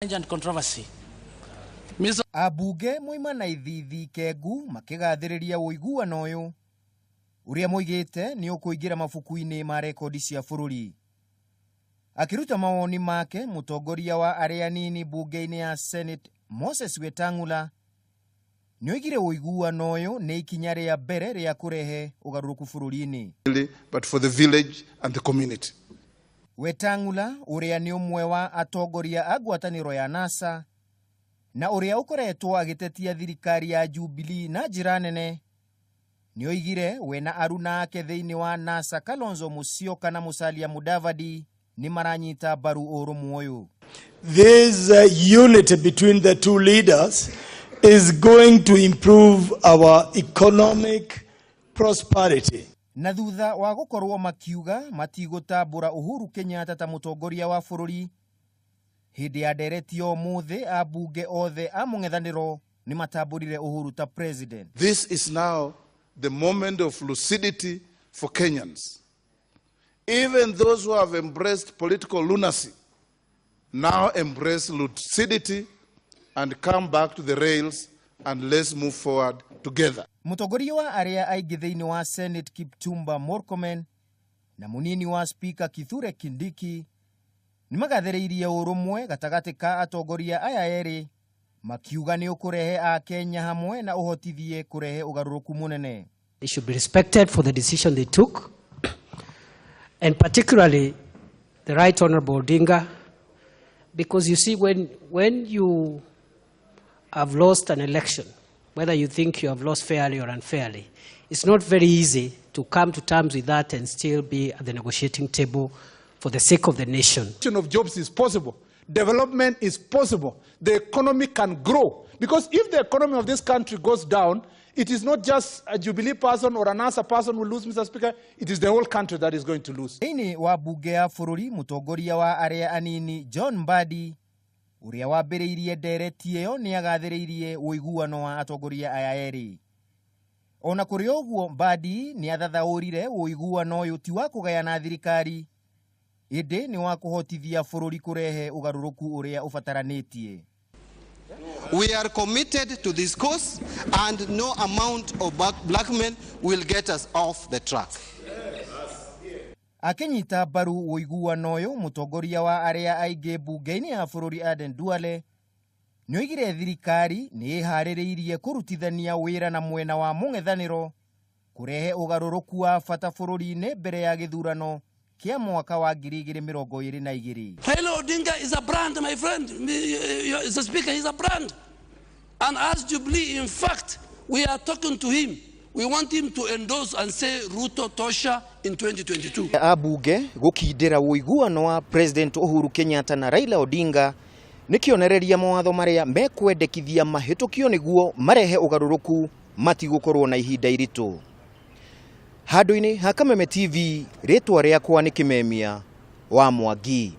And controversy. Mr. Ambunge moima na ithithi kengu makĩgathĩrĩria ũiguano ũyũ ũrĩa moigĩte nĩ ũkũingĩra mabuku-inĩ ma rekondi cia bũrũri. Akĩruta mawoni make, mũtongoria wa arĩa anini mbunge-inĩ ya Senate Moses Wetang'ula nĩoigire ũiguano ũyũ nĩ ikinya rĩa mbere rĩa kũrehe ũgarũrũku bũrũri-inĩ. But for the village and the community. Wetang'ula ũrĩa nĩ ũmwe wa atongoria a ngwatanĩro ya NASA na ũrĩa ũkoretwo agĩtetia thirikari ya Jubilee na njĩra nene, nĩoigire we na aruna ake thĩinĩ wa NASA, Kalonzo Musyoka na Musalia Mudavadi, nĩ maranyita mbaru ũrũmwe ũyũ. This unity between the two leaders is going to improve our economic prosperity. Na thutha wa gũkorwo makiuga matigũtambũra Uhuru Kenyatta ta mũtongoria wa bũrũri, hĩndĩ ya ndereti ya ũmũthĩ ambunge othe a mũng'ethanĩro nĩ matambũrire Uhuru ta president. This is now the moment of lucidity for Kenyans. Even those who have embraced political lunacy now embrace lucidity and come back to the rails, and let's move forward together. Mũtongoria wa arĩa aingĩ thĩinĩ wa Senate Kipchumba Murkomen na mũnini wa Speaker Kithure Kindiki nĩ magathĩrĩirie ũrũmwe gatagatĩ ka atongoria aya erĩ, makiuga nĩ ũkũrehe Akenya hamwe na ũhotithie kũrehe ũgarũrũku mũnene. They should be respected for the decision they took, and particularly the Right Honorable Odinga, because you see, when you have lost an election, whether you think you have lost fairly or unfairly, it's not very easy to come to terms with that and still be at the negotiating table for the sake of the nation. Of jobs is possible. Development is possible. The economy can grow. Because if the economy of this country goes down, it is not just a Jubilee person or an NASA person who lose, Mr. Speaker. It is the whole country that is going to lose. Thĩinĩ wa mbunge ya bũrũri, mũtongoria wa arĩa anini John Mbadi ũrĩa wambĩrĩirie ndereti ĩyo nĩ agathĩrĩirie ũiguano wa atongoria aya erĩ. Ona kũrĩ ũguo, Mbadi nĩ athathaũrire ũiguano ũyũ ti wa kũgayana thirikari, ĩndĩ nĩ wa kũhotithia bũrũri kũrehe ũgarũrũku ũrĩa ũbataranĩtie. We are committed to this cause, and no amount of blackmail will get us off the track. Akĩnyita mbaru ũiguano ũyũ, mũtongoria wa arĩa aingĩ mbunge-inĩ ya bũrũri Aden Duale nĩoigire thirikari nĩ ĩharĩrĩirie kũrutithania wĩra na mwena wa mũng'ethanĩro kũrehe ũgarũrũku wa bata bũrũri-inĩ mbere ya gĩthurano kĩa mwaka wa 2022. Raila Odinga is a brand, my friend. The Speaker is a brand. And as Jubilee, in fact, we are talking to him. We want him to endorse and say Ruto Tosha in 2022. Ambunge gũkindĩra ũiguano wa President Uhuru Kenyatta na Raila Odinga nĩ kĩonereria mawatho marĩa mekwendekithia mahĩtũkio nĩguo marehe ũgarũrũku matigũkorwo na ihinda iritũ. Handũ-inĩ ha Kameme TV, rĩtwa rĩakwa nĩ Kĩmemia wa Mwangi.